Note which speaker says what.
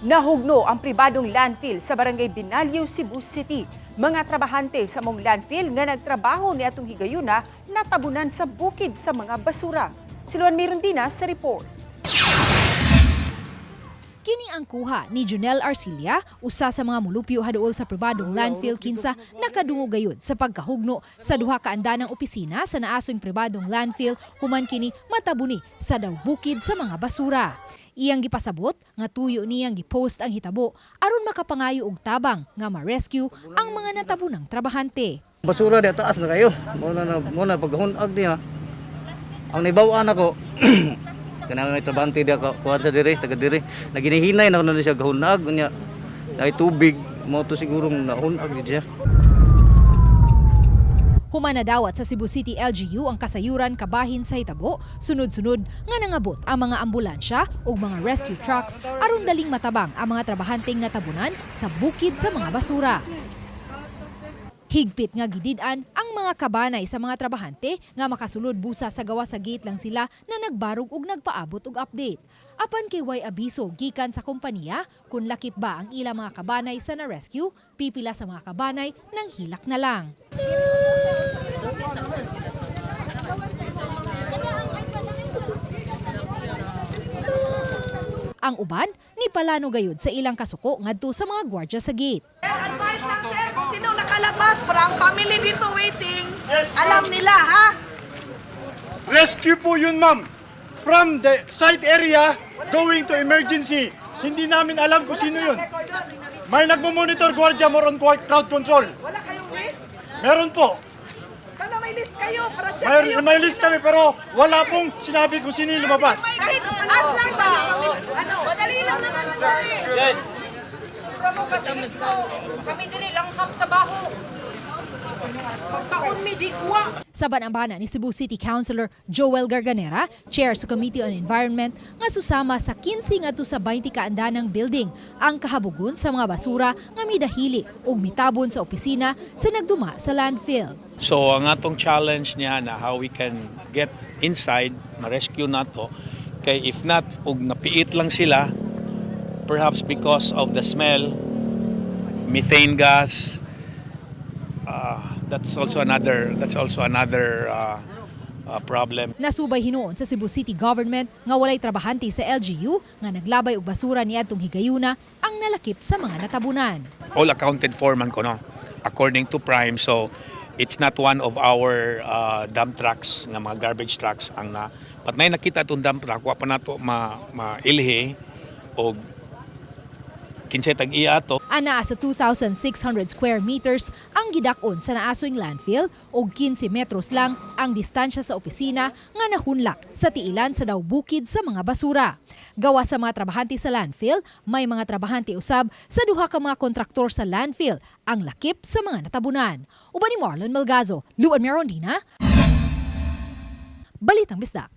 Speaker 1: Nahugno ang pribadong landfill sa Barangay Binaliw, Cebu City. Mga trabahante sa maong landfill nga nagtrabaho ni atong higayuna natabunan sa bukid sa mga basura. Si Luan Mirondina sa report.
Speaker 2: Kini ang kuha ni Junel Arcilia, usa sa mga mulupyo haduol sa pribadong landfill kinsa nakadungog gayud sa pagkahugno sa duha ka andanang opisina sa naasong pribadong landfill human kini matabuni sa daw bukid sa mga basura. Iyang gipasabot nga tuyo niyang gipost ang hitabo aron makapangayo og tabang nga ma-rescue ang mga natabunang trabahante.
Speaker 3: Basura di taas na kayo. Mo na paghunag niya. Ang naibaw-an ako kanang may trabante di ako kuan sa dire, taga dire. Naginihinay na na siya gahunag unya. Ay tubig mo to sigurong nahunag di siya.
Speaker 2: Human nadawat sa Cebu City LGU ang kasayuran kabahin sa hitabo, sunod-sunod nga nangabot ang mga ambulansya ug mga rescue trucks aron daling matabang ang mga trabahanteng natabunan sa bukid sa mga basura. Higpit nga gidid-an ang mga kabanay sa mga trabahante nga makasulod busa sa gawa sa gate lang sila na nagbarog ug nagpaabot og update. Apan kay way abiso gikan sa kompanya kung lakip ba ang ilang mga kabanay sa na-rescue, pipila sa mga kabanay nang hilak na lang. Ang uban ni palano gayud sa ilang kasuko ngadto sa mga gwardiya sa gate.
Speaker 4: Advice lang, sir, kung sino nakalabas para ang family dito waiting, alam nila ha.
Speaker 5: Rescue po yun, ma'am. From the site area going to emergency. Hindi namin alam kung sino yun. May nagmo-monitor gwardiya more on crowd control.
Speaker 4: Wala kayong list?
Speaker 5: Meron po.
Speaker 4: Sana may list kayo para check
Speaker 5: May,
Speaker 4: kayo.
Speaker 5: may list kami pero wala pong sinabi kung sino yung lumabas.
Speaker 4: Kahit ask lang ba? Ano? Madali lang naman sir.
Speaker 6: Kami diri langhap sa baho. Pagkaon mi di kuha.
Speaker 2: Sa banambana ni Cebu City Councilor Joel Garganera, chair sa Committee on Environment, nga susama sa 15 ngadto sa 20 kaandanang building ang kahabogon sa mga basura nga midahili ug mitabon sa opisina sa nagduma sa landfill.
Speaker 7: So ang atong challenge niya na how we can get inside, ma-rescue nato kay if not ug napiit lang sila, perhaps because of the smell, methane gas, that's also another problem.
Speaker 2: Nasubay hinuon sa Cebu City Government nga walay trabahante sa LGU nga naglabay og basura niadtong higayuna ang nalakip sa mga natabunan.
Speaker 7: All accounted for man kono according to Prime, so it's not one of our dump trucks nga mga garbage trucks ang na, but may nakita itong dump truck, wa pa nato ma mailhi og kinsay tag-iya ato.
Speaker 2: Anaa sa 2,600 square meters ang gidak-on sa naasoing landfill og 15 metros lang ang distansya sa opisina nga nahunlak sa tiilan sa daw bukid sa mga basura. Gawa sa mga trabahante sa landfill, may mga trabahante usab sa duha ka mga kontraktor sa landfill ang lakip sa mga natabunan. Uban ni Marlon Malgazo, Luan Merondina, Balitang Bisdak.